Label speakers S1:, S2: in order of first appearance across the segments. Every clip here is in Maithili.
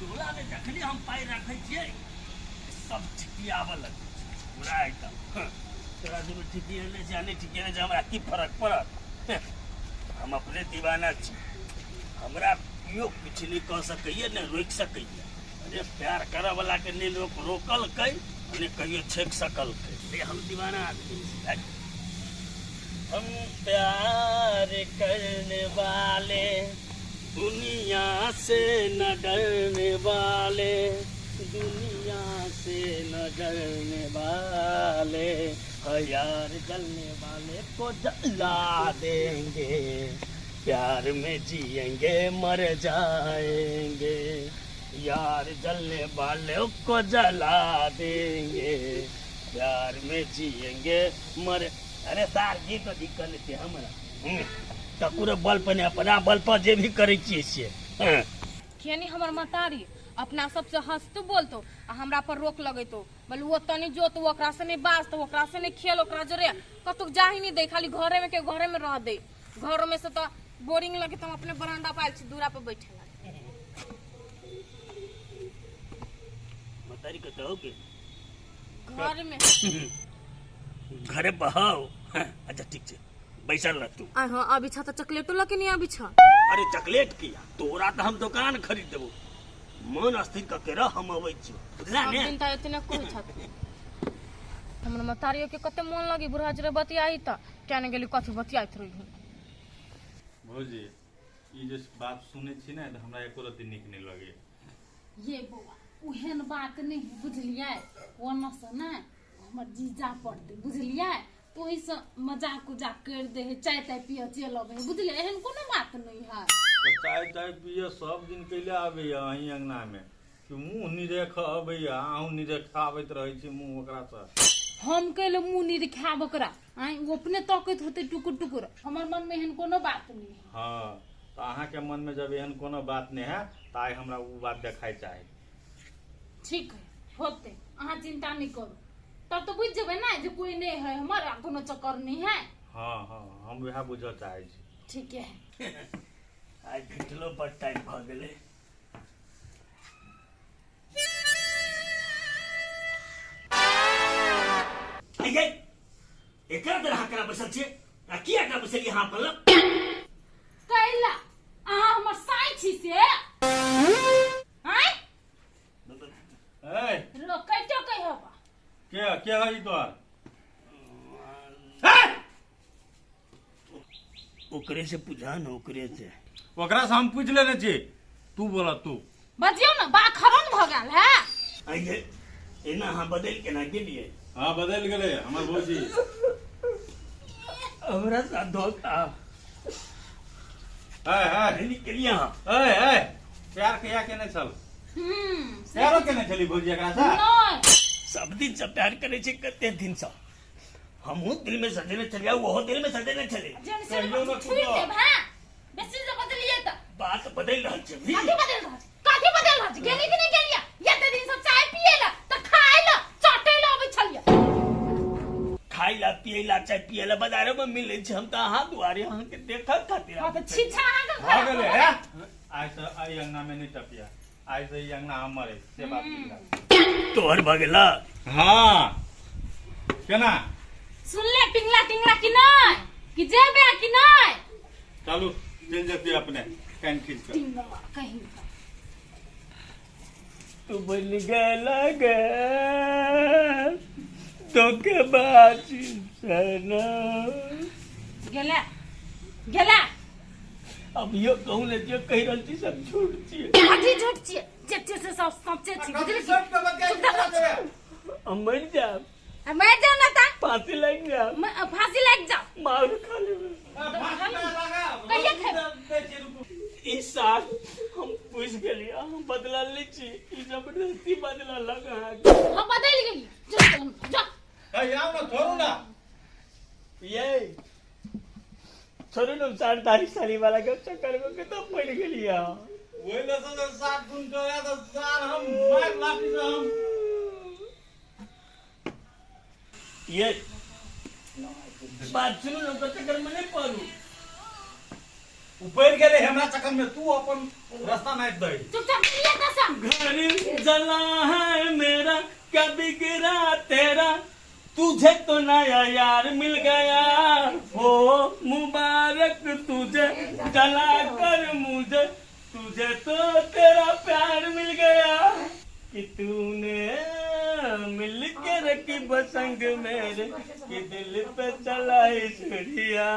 S1: टोला में जखनी हम पाइ रखै छियै सब ठिकियाबऽ लगै छै पूरा एकदम। हँ, तोरा दुनू ठिकियेने छै आ नहि ठिकियेने छै, हमरा की फरक पड़त? हँ, हम अपने दीवाना छी, हमरा केओ किछु नहि कऽ सकैए, नहि रोकि सकैए। अरे प्यार करऽ वाला के नहि लोक रोकलकै, नहि कहियो छेक सकलकै। रे हम दीवाना आदमी छी। हम प्यार करने वाले, दुनिया से न डरने वाले, दुनिया से न डरने वाले, यार जलने वाले को जला देंगे, प्यार में जिएंगे मर जाएंगे, यार जलने वाले को जला देंगे, प्यार में जिएंगे मर। अरे सार जी तो दिक्कत छै हमरा। ककरो बल पर नहि, अपना बल पर जे भी करै छियै से। हँ।
S2: कियानी हमर महतारी अपना सबसे हंसतो बोलतो आ हमरा पर रोक लगेतो, बोले वो तनी जो तो ओकरा से नहीं बाज, तो ओकरा से नहीं खेल, ओकरा जरे कतौ जा ही नहीं दे, खाली घरे में के घरे में रह दे। घर में से तो बोरिंग लगे तो हम अपने बरामदा पर आयल छी, दूरा पर बैठे ला।
S1: महतारी कतौ हो के?
S2: घर में।
S1: घरे बहाओ। अच्छा ठीक छै, बैसल रह तू।
S2: आ हां, अभी छा त चॉकलेटो लके नहीं अभी छा।
S1: अरे चॉकलेट किया, तोरा तो हम दुकान खरीद देबो, मन स्थिर क के रह, हम अबै छी, बुझला
S2: सब
S1: ने?
S2: दिन त एतने कहै छत। हमर महतारियो के कते मन लगी बुढ़ा जरे बतियाई त क्या ने गेली, कथी बतियाइत रही।
S3: भौजी, ई जे बात सुनै छी ने तऽ हमरा एको रत्ती नीक नहि लगैया।
S4: ये बौआ, ओहन बात नहि है, बुझलियै? ओना से ने हमर जीजा पड़तै, बुझलियै? तऽ ओहिसँ मजाक उजाक करि दै है, चाय ताय पियऽ चलि अबै है, बुझलियै? एहन कोनो बात नहि है।
S3: तऽ चाय ताय पियऽ सब दिन कैले आबैया अहीं अंगनामे कि मुँह निरेख अबैया, अहूँ निरेखाबैत रहै छी मुँह ओकरासँ।
S4: हम कैले मुँह निरखायब ओकरा? आँय, ओ अपने तकैत होतै टुकुर टुकुर। हमर मनमे एहन कोनो बात नहि है।
S3: हँ, तऽ अहाँके मनमे जब एहन कोनो बात नहि है तऽ आइ हमरा ओ बात देखाय चाही।
S4: ठीक है, होतै, अहाँ चिंता नहि करू। तब तऽ बुझि जेबै ने जे कोई नहि है हमर आ कोनो चक्कर नहि है।
S3: हँ हँ, हम वएह बुझऽ चाहै छी।
S4: ठीके है।
S1: आइ भेटलो बड़ टाइम भऽ गेलै। आइये, एकरा तर अहाँ केना बैसल छियै आ किया केना बैसलियै अहाँ अपन लग?
S4: कैला अहाँ हमर साई छी से? आँय?
S3: ए
S4: रोकै टोकै हबा।
S3: के के है ई तोहर?
S1: ओकरे से पूछा न, ओकरे से।
S3: ओकरा से हम पूछ लेने छी, तू बोला तू।
S4: बजियौ ने बा, खरन भऽ गेल है।
S1: आइये, एना अहाँ बदलि केना गेलियै?
S3: हाँ, बदलि गेलै हमर भौजी।
S1: हमरा साथ धोखा
S3: ए ए
S1: नहीं केलियै अहाँ।
S3: ए ए प्यार कहिया केने छल? प्यारो केने छली भौजी एकरा से?
S4: नहि।
S1: सब दिन से प्यार करै छै, कते दिन से हमहूँ दिल में सजेने छलियै, ओहो दिल में सजेने छलै।
S4: जेन से
S3: कहियो ने
S4: छुइ
S3: कुदो।
S4: देब, हां बेसी जे बदलिए त
S1: बात बदलि रहल छै भी।
S4: कथी बदल रहल छै? कथी बदल रहल छै? गेली कि नहि गेलियै? एते दिन से चाय पिए ला त खाए ला चटे ला अबै छलियै।
S1: खाइ ला पिए ला चाय पिए ला बाजारो में मिलै छै, हम तऽ अहाँ दुआरे अहाँके देखऽ खातिर
S4: हां त छीछा अहाँ के
S3: भऽ गेलै हे। आइ से एहि अंगना में नहि टपिया, आइ से ई अंगना हमर अछि, से बात बुझल।
S1: तोहर भऽ गेला?
S3: हाँ, केना
S4: सुनले टिंगला टिंगला कि नहि कि जेबे कि नहि?
S3: चलू, चलि जेतै अपने कान खींच कऽ।
S4: टिंगला कहीं का।
S1: तू बन गेल गे धोखेबाज सनम।
S4: गेला गेला।
S1: अब यो कहूँ ने जे कहि रहल छी सब झूठ छियै।
S4: कथी झूठ छियै? जे छियै से सब सच्चे छी, बुझली?
S1: हम मरि जायब।
S4: आ मरि जाउ ने तऽ।
S1: फांसी लागि जायब।
S4: फांसी लागि जाउ।
S1: मार खा लेबै।
S4: कहिया खेबै?
S1: ई साल हम बुझि गेलियै हम बदलल नहि छी, ई जबरदस्ती बदललक अहाँके।
S4: हम बदलि गेली? जा जा।
S3: ए, आउ ने, छोड़ू ने।
S1: ये छोड़ू ने, सार दाढ़ी साड़ी वाला के चक्कर में कतऽ पड़ि गेलियै अहाँ?
S3: ओहि लए से सात गुण करे तऽ सार हम मारि लाठी से हम।
S1: ये बात सुनू ने, ओकर चक्कर में नहि पड़ू।
S3: ऊपर गेलै हमरा चक्कर में, तू अपन रास्ता नापि दही।
S4: चुपचाप चलिए दसा।
S1: घर जला है मेरा क्या बिगड़ा तेरा, तुझे तो नया यार मिल गया, हो मुबारक तुझे जला कर मुझे, तुझे तो तेरा प्यार मिल गया, कि तूने मिल के रखी बसंग मेरे, कि दिल पे चलाई छुरिया,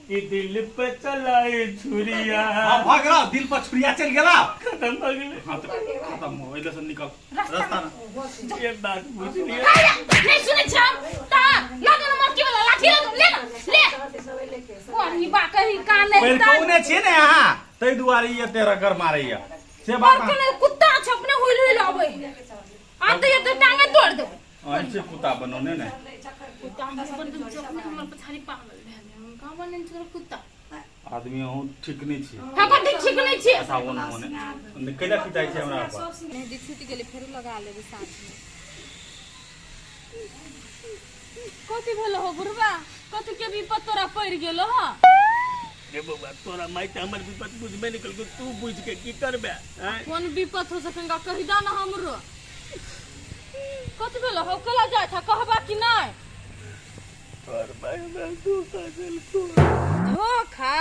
S1: कि दिल पे चलाई छुरिया।
S3: हाँ, भऽ गेलौ, दिल पर छुरिया चलि गेलौ।
S1: खत्म भऽ गेलै।
S3: हाँ, तऽ खत्म हो, एहिले से निकल रास्ता ना।
S1: ये बात बुझ लिया।
S4: नहीं सुनै छी हम ता लऽ दे ना मरकी वाला लाठी लऽ दे, ले ना ले कोरी बा कहीं कान नहीं
S3: पहिल कौने छियै ने अहाँ, ताहि दुआरे ई एते रगड़ मारैया से बात।
S4: पर कने कुत्ता छै अपने हुइल हुइल आबै आ तऽ ये तऽ टांगे तोड़ देबै।
S3: अहीं से कुत्ता बनौने ने।
S4: कुत्ता हम बनबै छी अपने, हमर पछाड़ी पागल भेल हम कहाँ बनेने छी कुत्ता।
S3: आदमी अहूँ ठीक नहि छी।
S4: हम कथी ठीक नहि छी?
S3: अच्छा ओने ओने कैला पिटाइ छै हमरा पर?
S2: मेहदी छूटि गेलै, फेरो लगा लेबै साँझमे। कथी भेलो हो बुढ़बा? कथी के विपत तोरा पड़ि गेलो हो?
S1: रे बौआ, तोरा माय तऽ हमर विपत बुझबे नहि केलको, तू बुझि के की करबे? आँय?
S2: कोन विपत हो सकेगा कहि दा ना हमरो। कथी भेलो हो? केला जाइ छ कहबा कि नहि?
S1: तोहर माय हमरा धोखा देलको।
S2: धोखा?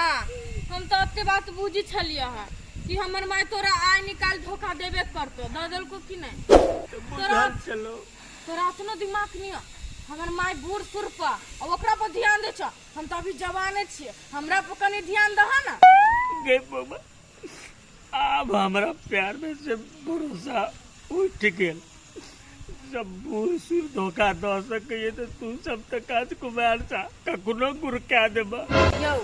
S2: हम तऽ एते बात बुझी छलियै हँ कि हमर माय तोरा आइ निकाल धोखा देबे करतो। दऽ देलको कि नहि?
S1: तऽ बुझल छलो।
S2: तोरा अपनो दिमाग नहीं है। हमर माय बूढ़ सूढ़ पर आ ओकरा पर ध्यान दे छ, हम तऽ अभी जवाने छियै, हमरा पर कनि ध्यान दह ना।
S1: गे बौआ, आब हमरा प्यार में से भरोसा उठि गेल। जब बूढ़ सूढ़ धोखा दऽ सकैए तऽ तू सब तऽ काज कुमार छा, कखनो गुरका देबा।
S2: यौ,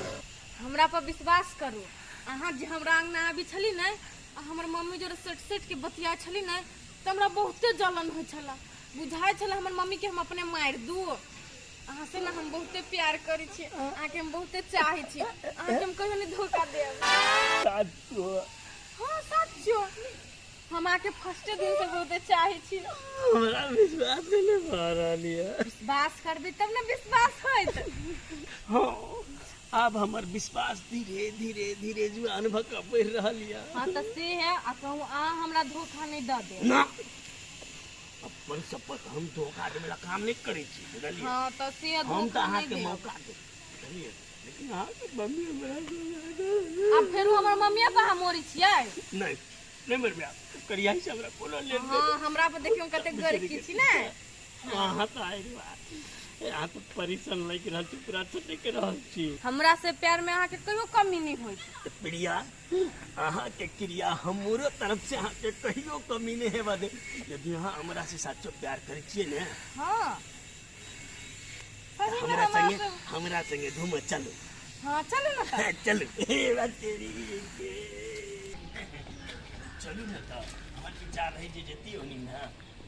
S2: हमरा पर विश्वास करू, अहाँ जे हमरा अंगना आबी छली ने आ हमर मम्मी जोरे सेट सेट के बतिया छली ने, तऽ हमरा बहुते जलन होइ छला, बुझाइ छला हमर मम्मी के हम अपने मारि दू। अहाँ से ने हम बहुते प्यार करै छी, अहाँके हम बहुते चाहै छी, अहाँके हम कहियो नहि धोखा देब।
S1: साचो?
S2: हाँ साचो, हम अहाँके फर्स्टे दिन से बहुते चाहै छी।
S1: हमरा विश्वास नहि भऽ रहल यऽ।
S2: विश्वास करबै तब ने विश्वास होइत।
S1: हाँ, आब हमर विश्वास धीरे धीरे धीरे जुआन भऽ कऽ बढ़ि रहल यऽ।
S2: हाँ तऽ से है, आ कहूँ अहाँ हमरा धोखा नहि दऽ देब।
S1: ना, अपन शपथ, हम धोखा देबै काम नहि करै छी, बुझलियै?
S2: हाँ तऽ से
S1: हम तऽ
S2: धोखा नहि
S1: अहाँके
S2: देब।
S1: मौका देब, बुझलियै? लेकिन अहाँके मम्मी हमरा धोखा दऽ
S2: आ फेरो हमर मम्मीए पर हम मोरै छियै?
S1: नहि नहि मरबै, आब करिया से हमरा कोनो लेन देन।
S2: हाँ, हमरा पर देखियौ कते गरकी छी ने।
S1: अहाँ तऽ आइ रे बा, अहाँ तऽ परेशान लागि रहल छी, पूरा छटकि रहल छी।
S2: हमरा से प्यार में अहाँके कहियो कमी नहि होइत।
S1: तऽ प्रिया, अहाँके क्रिया, हमरो तरफ से अहाँके कहियो कमी नहि हेबा दे, यदि अहाँ हमरा से साचो प्यार करै छियै ने।
S2: हाँ
S1: तऽ
S2: सही में।
S1: हमरा
S2: हमरा
S1: संगे
S2: से
S1: हमरा संगे घूमऽ चलू।
S2: हाँ चलू ने तऽ।
S1: चलू, हे बा तेरी के। चलू ने तऽ, हमर विचार रहै जे जतियै ओनी ने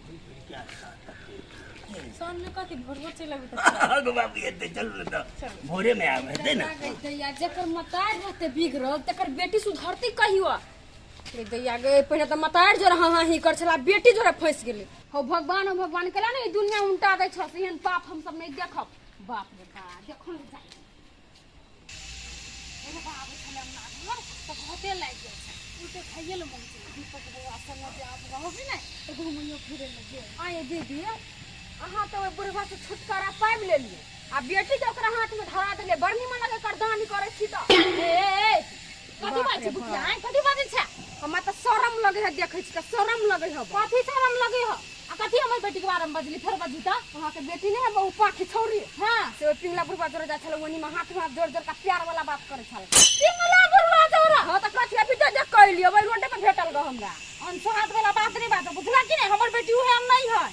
S1: घूमि फिर के आ साँझ तक के।
S2: साँझ में कथी, भोरबो चलि अबै तऽ।
S1: गो बाबू एतै, चलू ने तऽ, भोरे में आबै हेतै ने।
S4: दैया, जकर मतार रहते बिगड़ल तकर बेटी सुधरती कहियो रे? दैया गे, पहिले तऽ मतार जोरा हाँ हाँ ही कर छला, बेटी जोरा फंसि गेलै। हो भगवान, हो भगवान, केला ने ई दुनिया उल्टा दै छस, एहन पाप हम सब नहीं देखब। बाप रे बा, देखो ने जाय एगो बा आबै छलै अंगना घर तऽ घाते लागि जाइ छै, ओ तऽ खाइए लए मन छै। दीपक बौआ संगे जे आब रहबी ने तऽ घुमैयो फिरै लए गेल। आये दीदी, अहाँ तऽ ओहि बुढ़वा से छुटकारा पाबि लेलियै आ बेटी के ओकरा हाथ में धरा देलियै, बड़ निमन लगे करदानी करै छी तऽ। ए ए, कथी बाजै छै बुचिया? आँय, कथी बाजै छै? हमरा तऽ शरम लगे है, देखै छी तऽ शरम लगे है। कथी शरम लगे है? आ कथी हमर बेटी के बारे में बजली? फेर बजली तऽ अहाँके बेटी नहि है बहु पाखी छौरी? हाँ, से ओहि पिंगला बुढ़वा जोड़े जाइ छलै, ओनी में हाथ में हाथ जोड़ जोड़ के प्यार वाला बात करै छल पिंगला बुढ़वा जोड़ा। हाँ तऽ कथी अभी तऽ देख कहि लियौ, ओहि रोडे पर भेटल गऽ हमरा। अनसोहात वाला बात नहीं बाजो, बुझला कि नहीं? हमर बेटी उहे नहीं है,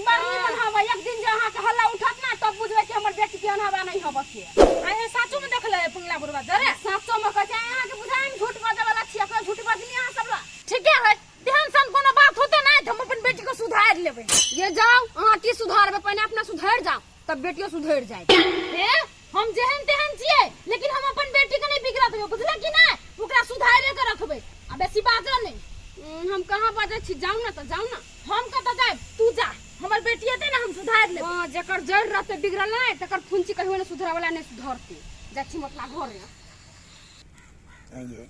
S4: बड़ निमन हवा। एक दिन जे अहाँके हल्ला उठत ना तब बुझबै कि हमर बेटी के हवा नहीं हवा से। आइ साचो में देखले पिंगला बुढ़वा जरे? साचो में कहै छै। अहाँके बुझाइ हम झूठ बाजै वाला छियै? कोई झूठ बजनी अहाँ सब ला? ठीके है, तेहन सन कोनो बात होते नहीं तऽ हम अपन बेटी को सुधार लेबै। ये जाओ, अहाँ की सुधारबै? पहिने अपना सुधरि जाओ तब बेटियो सुधरि जाए। ए, हम जेहन तेहन छियै, लेकिन हम अपन बेटी के नहीं बिगड़ा देबै, बुझला कि नहीं? ओकरा सुधारे के रखबै, आ बेसी बाजऽ नहीं। हम कहाँ बाजै छी? जाउ ना तऽ जाउ ना। हम कतऽ जायब? तू जा, हमर बेटी हेतै ने, हम सुधारि लेबै। हाँ, जकर जड़ रहतै बिगड़ल नहि तकर फुंची कहियो नहि सुधरै वाला, नहि सुधरतै। जाइ छी मतला घरे।
S1: आइए।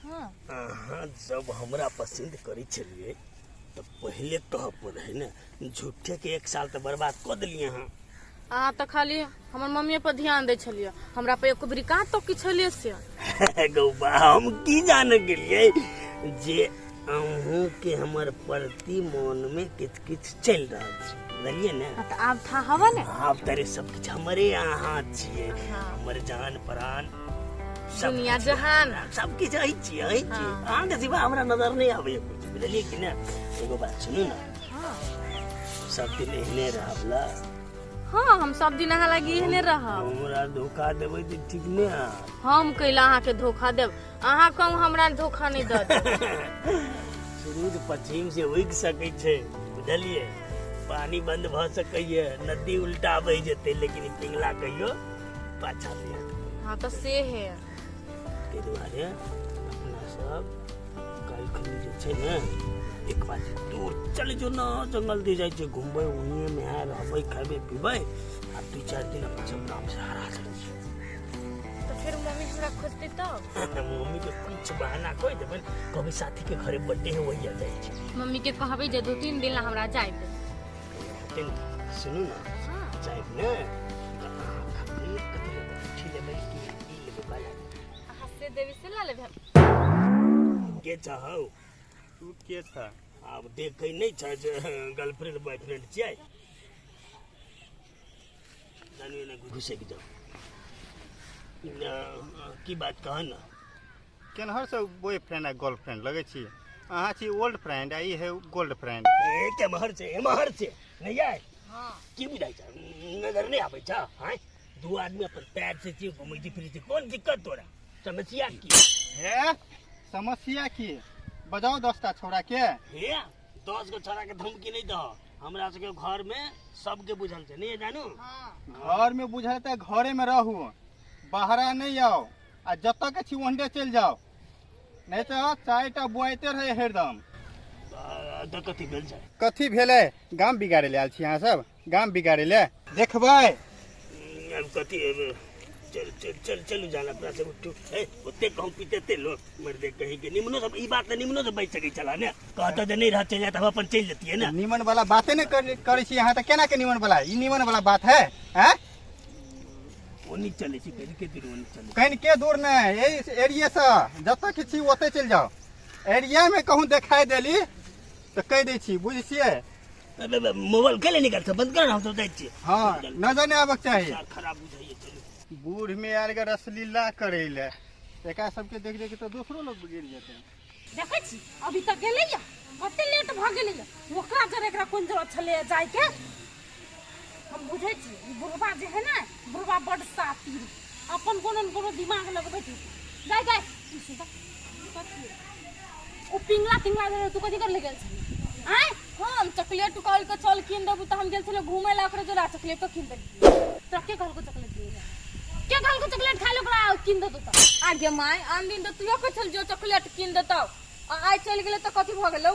S2: हाँ।
S1: अहाँ जब हमरा पसंद करै छलियै तऽ पहिले कहऽ पड़ै है ने। झूठे के एक साल तऽ बर्बाद कऽ देलियै अहाँ।
S2: अहाँ तऽ खाली हमर मम्मी पर ध्यान दै छलियै, हमरा पर एको बेरी कहाँ तक छलियै से।
S1: गौबा, हम की जाने गेलियै जे अहूँ के हमर प्रति मन में किछु किछु चलि रहल छै, बुझलियै ने?
S2: हाँ, तऽ आब था हवा ने।
S1: आब तारे सब किछु हमरे अहाँ छियै, हमर जान प्राण सब
S2: दुनिया
S1: किछु।
S2: जहान।
S1: सब किछु अहीं छियै, अहीं छियै। अहाँके सिवा हमरा नजर नहि आबैए किछु, बुझलियै कि ने? एगो बात सुनू ने।
S2: हाँ।
S1: सब दिन एहने रहब ला?
S2: हाँ, हम सब दिन अहाँ लागी एहने रहब।
S1: हमरा धोखा देबै तऽ ठीक नहि हैत।
S2: हम कैला अहाँके धोखा देब? अहाँ कहूँ हमरा धोखा नहि दऽ देब।
S1: सूरज पश्चिम से उगि सकै छै, बुझलियै? पानी बंद भऽ सकैए, नदी उल्टा बहि जेतै, लेकिन ई पिंगला कहियो पाछा नहि हटतै।
S2: हाँ तऽ से है।
S1: ताहि दुआरे अपना सब काल्हि खनी जे छै ने एक बार दूर चलि जो ने, जंगल दी जाइ छै घुमबै, ओहिमे रहबै, खेबै पीबै आ 2-4 दिन अपना सब गाम से हरा जाइ छै।
S2: तऽ फेर मम्मी हमरा खोजतै तब?
S1: मम्मी के कुछ बहाना कहि देबै, कभी साथी के घरे बर्थडे है, वही जाइ छै।
S2: मम्मी के कहबै जे 2-3 दिन ला हमरा जाय दे।
S1: हेतै ने? सुनू ने।
S2: हाँ।
S1: जायब ने तऽ अहाँ खाली कथी लेबै? अंगूठी लेबै कि ई लेबै बाला?
S2: अहाँ से देवी से ला लेबै।
S1: के चाहौ?
S3: तू के छ?
S1: आब देखै नहि छ जे गर्लफ्रेंड बॉयफ्रेंड छियै? जानु एना घुसकि जाउ न, की बात कह ने।
S3: केनहर से बॉयफ्रेंड आ गर्लफ्रेंड लगै छी? अहाँ छी ओल्ड फ्रेंड आ ई है गोल्ड फ्रेंड।
S1: ए, केम्हर छै? एम्हर छै नहि आय?
S2: हाँ।
S1: की बुझाइ छ, नजर नहि आबै छ? आँय, दू आदमी अपन पैर से छियै, घुमै छी फिरै छी, कोन दिक्कत तोरा? समस्या की?
S3: हे, समस्या की? बजाओ 10टा छौड़ा के।
S1: हे, 10 गो छोरा के धमकी नहि दह। हमरा सबके घर में सबके बुझल छै, नहीं जानू?
S2: हाँ।
S3: घर में बुझल तऽ घरे में रहू, बाहरा नहीं आओ आ जतऽ के छी ओहने चलि जाओ, नहीं तऽ 4टा बुआइते रहे हरदम।
S1: तऽ कथी भेल छै?
S3: कथी भेलै? गाम बिगाड़े ले आयल छी अहाँ सब, गाम बिगाड़े ले देखबै।
S1: अब कथी? चल चल चल, चलू जाना अपना सब उठू। ए, ओते कहूँ पीते ते लोग मर्दे कहीं के निमनो सब ई बात निमनो से बच सकै छला ने। कहता जे नहीं रह चलि जाए तऽ हम अपन चलि जतियै ने।
S3: निमन वाला बाते ने करै छी अहाँ, तऽ केना के निमन वाला? ई निमन वाला बात है? हैं?
S1: ओनी चलै छी, कहीं के दूर ओनी चलै।
S3: कहीं के दूर नहीं, एहि एरिया से जतऽ के छी ओतऽ चलि जाओ। एरिया में कहूँ देखाई देली तऽ कहि दै छी, बुझै छियै?
S1: अबे, अबे, मोबाइल के ले निकाल, बंद कर, हम सब जाइ छियै।
S3: हाँ, नजर नहि आबक चाही।
S1: खराब बुझाइए, चलू।
S3: बूढ़ में आयल के रसलीला करै ले, एकरा सबके देख देख तऽ दोसरो लोग गिर जेतै।
S4: देखै छी अभी तक गेलै या कते लेट भऽ गेलै या। ओकरा जर एकरा कोन जरूरत छलै जायके? हम बुझै छी ई बुढ़बा जे है ने, बुढ़बा बड सातिर, अपन कोनो न कोनो दिमाग लगबैत हेतै। गाय गाय, ई सुन तऽ, कथी ओ पिंगला तिंगला जे तू कथी कर ले गेल छली? आँय?
S2: हम चॉकलेट कहल के चल कीन देबू तऽ हम गेल छलियै घूमे ला, ओकरे जोड़ा चॉकलेटो कीन देलियै।
S4: तोरा के कहलको चॉकलेट दिए? के कहलको चॉकलेट खाय ले ओकरा कीन देतौ तऽ?
S2: आगे my, आन दिन तऽ तू कहै छल जो चॉकलेट कीन देतौ, आ आइ चलि गेलै तऽ कथी भऽ गेलौ?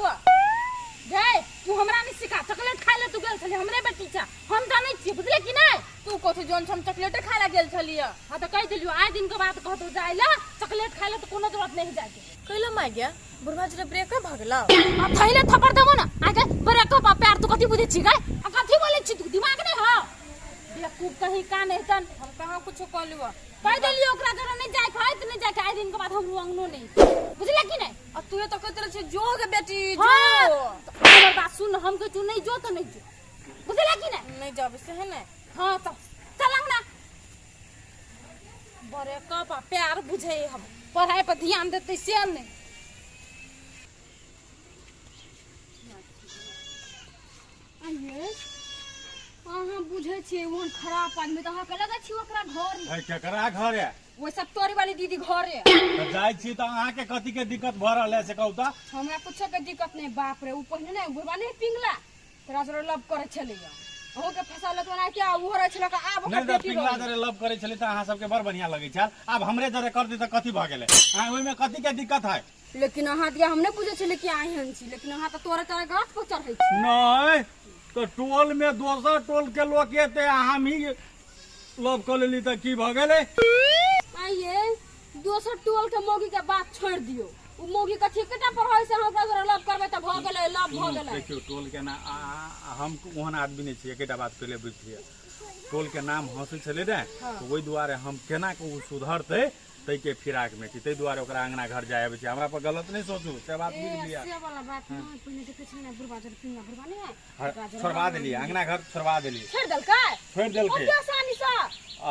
S4: गै, तू हमरा नहि सिखा। चॉकलेट खाय ले तू गेल छली, हमरे बेटी छा, हम जानै छियै, बुझले कि नहि?
S2: तू कथी जोन हम चॉकलेटे खाय ला गेल छलियै?
S4: हाँ तऽ कहि देलियौ, आइ दिन के बाद कहतौ जाय ले चॉकलेट खाय ले तऽ कोनो जरूरत नहीं जाय के।
S2: कैला माय गे, बुढ़वा जरे ब्रेकअप भऽ गेलौ?
S4: आ थैले थप्पड़ देबो ना आगे। ब्रेकअप आ प्यार तू कथी बुझै छी गै? आ कथी बोलै छी तू? दिमाग नहीं हौ? बेवकूफ कहीं का नहीं तन।
S2: हम कहाँ कुछो कहलियौ?
S4: कहि देलियौ ओकरा जरा नहीं जाय के है तऽ नहीं जाय के। आइ दिन के बाद हम अंगनो नहीं, बुझले कि नहीं?
S2: आ तू तऽ कहैत रहै छी जो गे बेटी जो।
S4: हाँ, हमर बात सुन, हम कहै छी नहीं जो तऽ नहीं जो, बुझले कि नहीं?
S2: नहीं जाबे से है ने।
S4: हाँ चल चल अंगना। ब्रेकअप आ प्यार बुझे हम, पढ़ाई पर ध्यान देते से नहीं।
S5: आइए, अहाँ बुझै छियै ओहन खराब आदमी तऽ अहाँके लगै छी ओकरा घर?
S3: है, केकरा घर है?
S5: ओहि सब तोरी वाली दीदी घरे।
S3: तऽ जाइ छी तऽ अहाँके कथी के दिक्कत भऽ रहल है से कहू तऽ।
S5: हमरा कुछो के दिक्कत नहीं। बाप रे, उ पहिने ने बुढ़बा नहीं पिंगला तोरा से लव करै छलैया, अहूँ के फंसा ओना के आ उहो रहै छलै आब ओकर
S3: नहि तऽ
S5: बेटी
S3: पिंगला
S5: रहै।
S3: जरे लव करै छलै तऽ अहाँ सबके बड़ बढ़िया लगै छल, आब हमरे जरे कर दी तऽ कथी भऽ गेलै? आँय, ओहिमे कथी के दिक्कत है?
S5: लेकिन अहाँ दिया हम नहीं बुझै छलियै कि अहाँ एहन छी, लेकिन अहाँ तऽ तोरे तोरे गाछ पर चढ़ै छी।
S3: नहि तऽ टोल में दोसर टोल के लोक एतै आ हमही लव कऽ लेली तऽ की भऽ गेलै?
S5: आइए, दोसर टोल के मौगी के बात छोड़ दियौ। उ मौगी कथी केटा पर होय से अहाँ ओकरा जोरे लव करबै तऽ भऽ गेलै, लव भऽ गेलै।
S3: देखियौ टोल के ना हम ओहन आदमी नहि छी, एकेटा बात पहिले बुझि लिअ। टोल के नाम हंसै छलै ने, तऽ ओहि दुआरे हम केना के ओ सुधरतै ताहिके फिराकमे छी, ताहि दुआरे ओकरा अंगना घर जाय आबै छी। हमरा पर गलत नहि सोचू, से बात बुझि लिअ।
S5: से वाला बात नहि, पहिने देखै छलै ने बुढ़बा जोरे पिंगा बुढ़बा नहि है, ओकरा जोरे
S3: छोड़बा देलियै, अंगना घर छोड़बा देलियै।
S5: छोड़ि देलकै?
S3: छोड़ि देलकै।
S5: ओते आसानी सँ?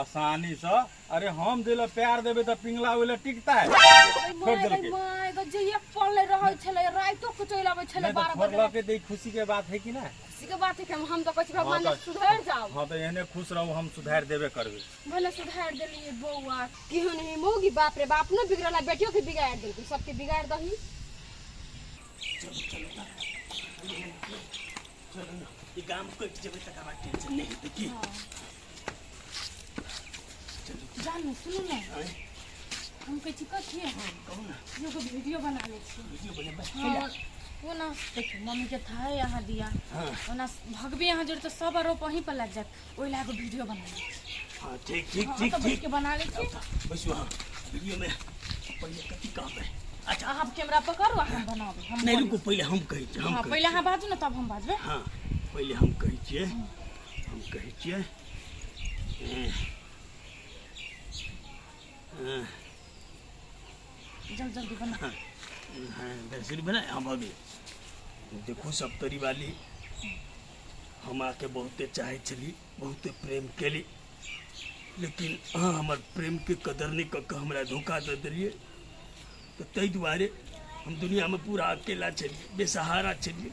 S3: आसानी सँ। अरे हम जे लए प्यार देबै तऽ पिंगला ओहि लए टिकतै? छोड़ि देलकै।
S5: My गे, जे एक पल नहि रहै छलै, राइतो के चलि अबै छलै
S3: नहि तऽ
S5: 12 बजे।
S3: छोड़लकै तऽ ई खुशी के बात है कि नहि?
S5: खुशी के बात है कि हम तऽ कहै छी भगवान
S3: हाँ, तऽ-
S5: सुधरि जाओ।
S3: हाँ तऽ एहने खुश रहू, हम सुधारि देबे करबै।
S5: भले सुधारि देलियै बौआ, केहन है मौगी, बाप रे बाप, अपनो बिगड़ल आ बेटियो के बिगाड़ि देलकै, सबके बिगाड़ि दही।
S1: चलो ना, ई गाम कटि जेबै तकर बाद टेंशन नहि हेतै की?
S4: जानू सुनू ने, हम कहै छी कथी,
S1: कहू ना।
S4: एगो वीडियो बना लै छी।
S1: वीडियो बनेबै?
S4: हाँ, वो ना देखियौ मम्मी के था है यहाँ दिया,
S1: हाँ।
S4: ओना भगबी यहाँ जोड़ तऽ सब आरोप वहीं पर लग जायत, ओहि लए एगो वीडियो बना लै छी।
S1: हाँ ठीक ठीक।
S4: हाँ,
S1: ठीक
S4: तऽ
S1: ठीक।
S4: बैठ के बना लै छी।
S1: बैसू। हाँ, वीडियो में पहिले कथी कहबै? अच्छा
S4: अहाँ कैमरा पकड़ू आ हम बनाबै, हम
S1: नहि
S4: बोलै
S1: रुकू, पहिले हम कहै छियै, हम
S4: छी। हाँ
S1: कहै
S4: पहिले अहाँ बाजू ने तब हम बाजबै।
S1: हाँ पहिले हम कहै छियै, हम कहै छियै,
S4: जल्दी जल्दी बना।
S1: हाँ शुरू भेलै? हाँ भऽ गेलै। देखू सप्तरी वाली, हम अहाँके बहुते चाहै छली, बहुते प्रेम केली, लेकिन अहाँ हमर प्रेमके कदर नहि कऽ कऽ हमरा धोखा दऽ देलियै, तऽ ताहि दुआरे हम दुनियामे पूरा अकेला छलियै, बेसहारा छलियै,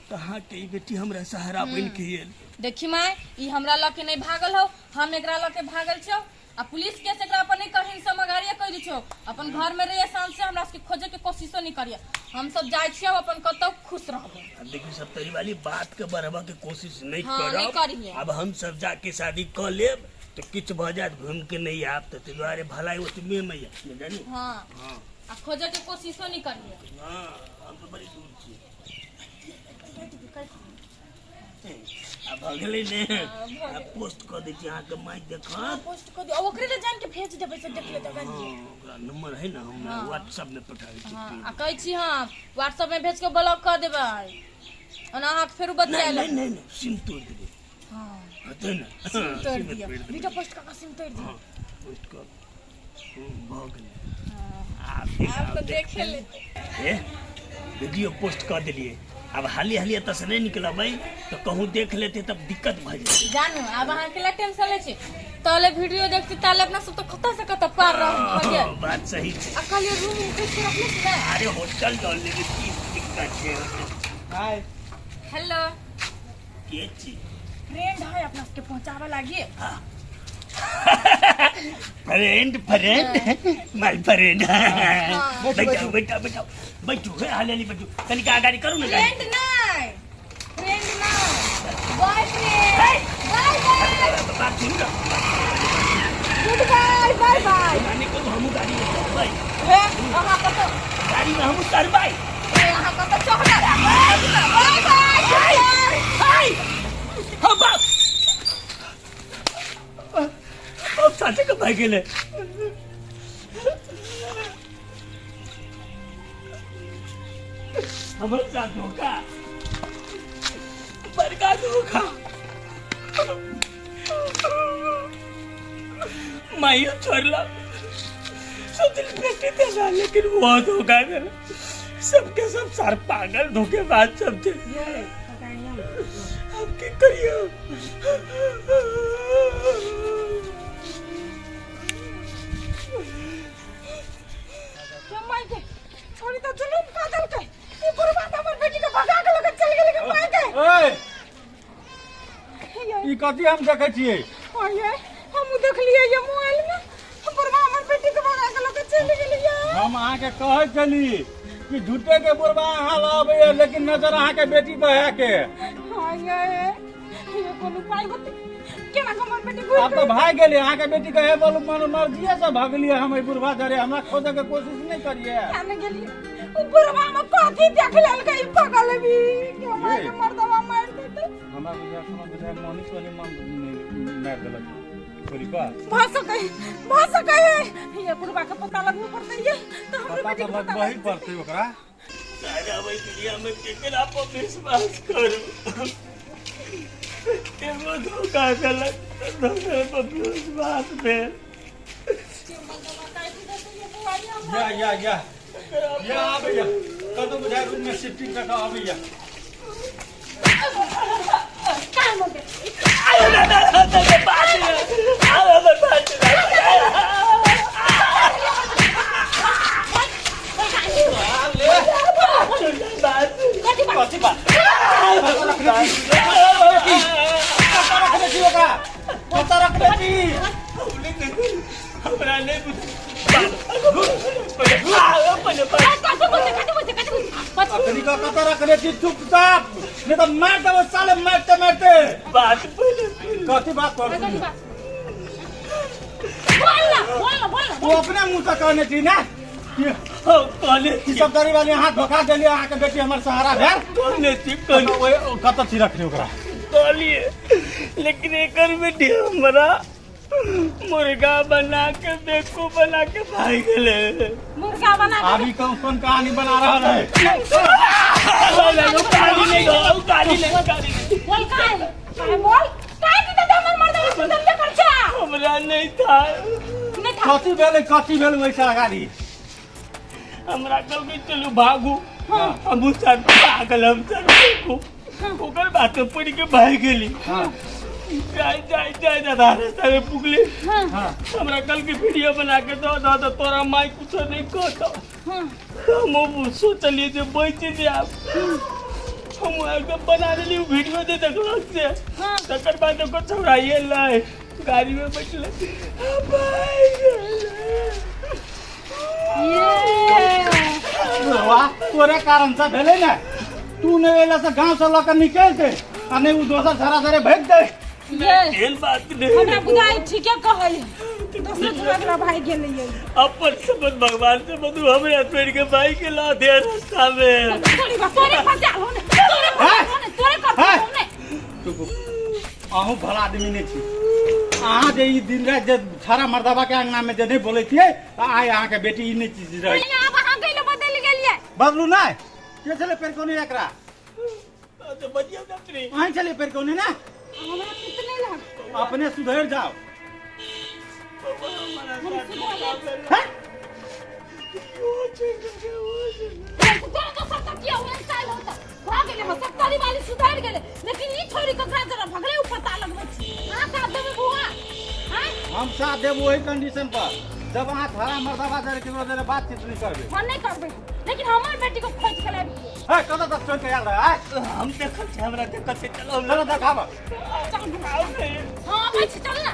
S1: तऽ अहाँके ई बेटी हमरा सहारा बनि के आयल।
S2: देखी माय, ई हमरा लऽ के नहीं भागल हो, हम एकरा लऽ के भागल छौ। आ पुलिस केस एकरा पर नहीं कहीं समगारिया कह दै छौ, अपन घर में रहिए शान से, हमरा सबके खोजे के कोशिशो नहीं करिए, हम सब जाइ छियै अपन कतौ खुश रहबै।
S1: अब देखियौ सप्तरी वाली, बात के बढ़बऽ के कोशिश नहीं
S2: हाँ, नहीं
S1: करब।
S2: करिहे।
S1: अब हम सब जाके शादी कऽ लेब तऽ किछु भऽ जायत, घूमि के नहि आयब, तऽ ताहि दुआरे भलाई ओतबे मे यऽ, जानू?
S2: हाँ।
S1: हाँ।
S2: आ खोजे के कोशिशो नहीं करिए।
S1: हाँ, हम तऽ बड़ी दूर छियै। आ भऽ गेलै ने? आ पोस्ट कऽ दै छी, अहाँके माइक देखत।
S4: पोस्ट कऽ दियौ, ओकरे लए जान के भेज देबै से देख लेतै।
S1: हाँ, ओकरा नंबर है ना, हम व्हाट्सएप में पठाबै छी।
S2: हाँ, आ कहै छी हम व्हाट्सएप में भेज के ब्लॉक कऽ देबै, ओना अहाँके फेरो बतिया
S1: नहीं
S2: लेब।
S1: नहीं नहीं नहीं, सिम तोड़ देबै।
S4: हाँ
S1: हेतै ने?
S4: सिम तोड़ि
S1: सिम
S4: दियौ।
S1: तोड़ि देबै।
S4: वीडियो पोस्ट कऽ कऽ सिम तोड़ि दियौ।
S1: हाँ, पोस्ट कऽ भऽ गेलै। आब
S2: आब तऽ देखे लेतै।
S1: ए वीडियो पोस्ट कऽ देलियै, आब हाली हाली एतऽ से नहि निकलबै तऽ कहूँ देख लेतै तब दिक्कत भऽ जेतै।
S2: जानू आब अहाँ के टेंशन लै छी, तहले वीडियो देखती ताले अपना सब तऽ कतऽ से कतऽ पार रह भऽ गेल।
S1: हाँ, बात सही छै।
S2: आ कहलियै रूम उम कैसे रखने छी ने?
S1: अरे होटल लऽ लेबै, की दिक्कत छै?
S3: हाय।
S2: हेलो।
S1: के छी?
S4: फ्रेंड है, अपना सबके पहुंचाबे लागी।
S1: फ्रेंड फ्रेंड my friend, बैठो बैठो बैठो बैठू। हे हाली हाली बैठू, कनिक अगाडि करू ने गाड़ी।
S2: फ्रेंड नहीं, फ्रेंड नहीं, बॉयफ्रेंड। बाय बाय।
S1: बात सुनू ने।
S5: गुड बाय, बाय बाय।
S1: माने को हमहूँ गाड़ी में चढ़बै।
S2: हे अहाँ कतऽ?
S1: गाड़ी में हमहूँ चढ़बै।
S2: हे अहाँ कतऽ चढ़बै? बाय बाय।
S1: हाय, हम बाप बाप साचे के भाग गेलै। हमर साथ धोखा, बड़का धोखा। माइयो छोड़लक, सोचल बेटी देला, लेकिन वो धोखा देला। सबके सब सार पागल धोखेबाज सब थे। अब की करियो?
S4: माय के छोरी तऽ जुलुम कऽ देलकै, ई बुढ़बा तऽ हमर बेटी के भगा के लऽ के चलि गेलै के माय के।
S3: ए ई कथी हम देखै छियै?
S4: ये हमहूँ देखलियै ये मोबाइल में, बुढ़बा हमर बेटी के भगा के लऽ के चलि गेलै ये।
S3: हम अहाँके कहै छली कि झूठे के बुढ़बा अहाँ लऽ अबैया, लेकिन नजर अहाँके बेटी पर है के।
S4: हाँ ये ये कोनो उपाय बते केना के हमर बेटी घुरि
S3: आब तऽ भागि गेलै अहाँके बेटी के। हे बोलू, मन मर्जिए से भगलियै हम एहि बुढ़बा जरे, हमरा खोजऽ के कोशिश नहि करियै।
S4: केना गेलियै? ओ बुढ़बा में कथी देख लेलकै ई पगल भी कि हमरा के मर्दवा मारि देतै?
S3: हमरा बुझाय, हमरा बुझाय मनीष वाली मन मारि देलक। छोरी पर
S4: भऽ सकै, भऽ सकै है। ये बुढ़वा के पता लगबे पड़तै ये तो हमरो
S3: पता
S4: बेटी
S3: तऽ
S4: के पता
S3: लगबही
S4: लग
S3: पड़तै ओकरा।
S1: सारा वही दुनिया में केकरा पर विश्वास करू? एगो धोखा देलक तऽ दोसर पर विश्वास भेल।
S3: या या या या आबैया कतौ बुझाइ रूम में शिफ्टिंग कऽ कऽ आबैया।
S4: काहे बोलते?
S1: आयो दादा दादा बात आयो हमर बात।
S4: कथी बात?
S3: कथी बात कतऽ रखने छी ओकरा? कतऽ रखने छी?
S1: हमरा नहि बुझ
S4: कथी बोलते? कथी बोलते? कथी बोलते?
S3: अखनी कऽ कतऽ रखने छी? चुपचाप, नहि तऽ मारि देबो साले मारिते मारिते।
S1: बात पहिले
S3: कथी बात पर?
S4: कथी बात? बोल ना, बोल ना, बोल ना।
S3: तू अपने मुँह से कहने छी ने कि
S1: कहले
S3: ई सब गरीब वाली अहाँ धोखा देलियै, अहाँके बेटी हमर सहारा भेल।
S1: कहले छी।
S3: कतऽ ओहि कतऽ छी रखने ओकरा?
S1: कहलिए, लेकिन एकर बेटी हमरा मुर्गा बना के बेवकूफ बना के भाग गेले।
S4: मुर्गा बना के?
S3: आब ई कौन कोन कहानी बना रहल है?
S1: गाली नहीं, गाली नहीं, गाली नहीं।
S4: बोल काहे? काहे बोल? काहे की दादा हमर मर्द के सुधर खर्चा?
S1: हमरा नहीं था।
S4: नहीं था?
S3: कथी भेलै? कथी भेल वैसा गाड़ी?
S1: हमरा कल के चलू भागू, हम सर पागल, हम सर बेवकूफ, ओकर बात पढ़ के भाग गेली।
S3: हाँ।
S1: जाय जाय जाय दादा रास्ता में पुगले।
S3: हाँ।
S1: हमरा कल के वीडियो बना के दो दो तो तोरा माई कुछ नहीं कहतो। हम सोचलिए जे बच जाब, हम एकदम बना लेली वीडियो दे देखलक से। तकर बाद ओकर छौड़ाइए लै गाड़ी में बैठले भाग गेलै।
S3: वाह, तोरे कारण से भेलै ने। तू नहि एला से गाँव से लऽ कऽ निकलते आ नहि ओ दोसर छड़ा धरे भागि दे।
S4: ये
S1: एहन बात नहीं।
S4: हमरा बुझाइ ठीके कहै, दोसर झगड़ा भाग गेलै ये।
S1: अपन समझ भगवान से बदू, हमरा छोड़ के भाई के ला दे रास्ता में।
S4: तोरे बा, तोरे फसाल हो ने, तोरे फसाल हो ने, तोरे कर हो ने।
S3: चुप, अहूँ भला आदमी नहि छी। अहाँ जे ई दिन राति जे छड़ा मर्दबा के अंगना में जे नहि बोलै छियै, तऽ आइ अहाँके बेटी ई नहि चीज रहै।
S4: आब अहाँ गइलो बदलि गेलियै।
S3: बदलू नहि। के छलै पेरकोनी एकरा?
S1: तो बजियो ना रे।
S3: अहीं छलै पेरकोनी ने?
S4: हमरा पित नहीं लाग।
S3: अपने सुधरि जाओ।
S1: बाबा हमारा साथ धोखा भेल।
S3: हैं?
S1: यो छोड़ के वो छोड़।
S4: तोरा तो सब तकिया हुए साल होता भा गेलै। हम सत्तरी वाली सुधरि गेलै, लेकिन ई छोरी ककरा जरा भगलै उ पता लगबै छी। अहाँ साथ देबै बुआ? आँय?
S3: हम साथ देब ओही कंडीशन पर जब अहाँ छड़ा मर्दबा जरे केकरो जरे बातचीत नहि करबै।
S4: हम नहीं करबै, लेकिन हमर बेटी को खोज के लाबि।
S3: है कतऽ तक चोर के आयल रहै? आँय?
S1: हम देखल छी, हमरा देखल छी, चलो।
S3: चलो देखाब।
S4: चल।
S1: आओ नहीं।
S4: हाँ, आबै छी, चल ना।